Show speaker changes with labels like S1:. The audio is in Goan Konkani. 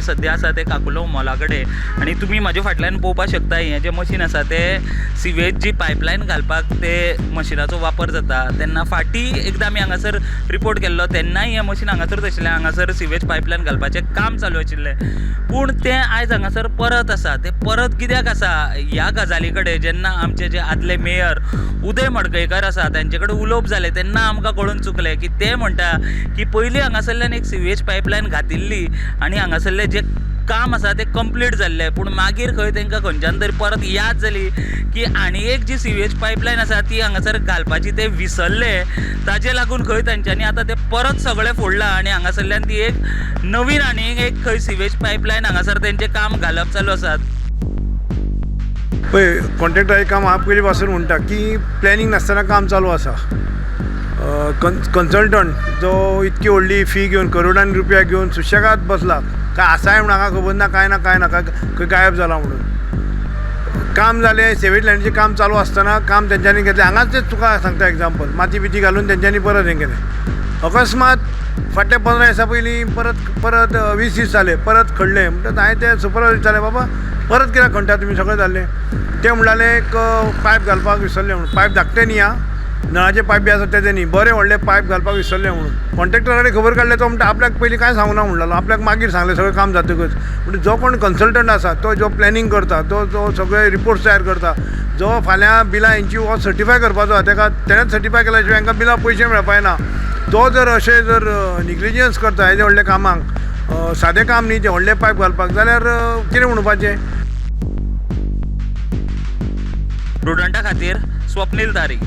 S1: सद्या आसा ते काकुलो मॉला कडेन आनी तुमी म्हाज्या फाटल्यान पळोवपाक शकता, हें जें मशीन आसा तें सिवेज जी पायपलायन घालपाक ते मशिनाचो वापर जाता. तेन्ना फाटीं एकदां आमी हांगासर रिपोर्ट केल्लो तेन्नाय हें मशीन हांगासरूच आशिल्लें. हांगासर सिवेज पायपलायन घालपाचें काम चालू आशिल्लें, पूण तें आयज हांगासर परत आसा. तें परत कित्याक आसा ह्या गजाली कडेन जेन्ना आमचे जे आदले मेयर उदय मडकयकार आसा तेंचे कडेन उलोवप जालें तेन्ना आमकां कळून चुकलें की ते म्हणटा की पयलीं हांगासरल्यान एक सिवेज पायपलायन घातिल्ली आनी हांगासरलें जें काम आसा तें कंप्लीट जाल्लें, पूण मागीर खंय तांकां खंयच्यान तरी परत याद जाली की आनी एक जी सिवेज पायपलायन आसा ती हांगासर घालपाची ते विसरले. ताजे लागून खंय तांच्यांनी आतां तें परत सगळें फोडलां आनी हांगासरल्यान ती एक नवीन आनी एक खंय सिवेज पायपलायन हांगासर तेंचें काम घालप चालू आसा.
S2: पळय, कॉन्ट्रॅक्टराचें काम हांव पयलीं पासून म्हणटा की प्लॅनिंग नासतना काम चालू आसा. कन्सल्टंट जो इतकी व्हडली फी घेवन, करोडांनी रुपया घेवन सुशेगाद बसला, काय आसाय म्हूण हांगा खबर ना, कांय ना, कांय ना, काय खंय गायब जाला म्हणून. काम जालें, सिवेज लायनीचें काम चालू आसतना काम तेंच्यांनी घेतलें. हांगाच तुका सांगता एग्जाम्पल, माती बिती घालून तेंच्यांनी परत हें केलें. अकस्मात फाटल्या 15 दिसां पयलीं परत परत 20 दीस जाले, परत खणलें. म्हणटकच हांवें ते सुपरवायजर विचारलें, बाबा परत कित्याक खणटा तुमी, सगळें जाल्लें. ते म्हणटाले एक पायप घालपाक विसरले म्हणून. पायप धाकटे न्ही आं, नळाचे पायप बी आसा तेजे न्ही, बरें व्हडलें पायप घालपाक विसरले म्हणून. कॉन्ट्रॅक्टरा कडेन खबर काडलें, तो म्हणटा आपल्याक पयलीं कांय सांगूना म्हणलेलो, आपल्याक मागीर सांगलें सगळें काम जातकच. म्हणजे जो कोण कन्सल्टंट आसा तो जो प्लॅनिंग करता, तो जो सगळे रिपोर्ट्स तयार करता, जो फाल्यां बिलां हेंची हो सर्टिफाय करपाचो आसा, तेका तेणेच सर्टिफाय केल्या शिवाय हांकां बिलां पयशे मेळपा ना. तो जर अशें जर निग्लिजन्स करता हेजे व्हडल्या कामाक, सादें काम न्ही तें व्हडलें पायप घालपाक, जाल्यार कितें म्हणपाचें.
S1: प्रुडंटा खातीर स्वप्नील तारी.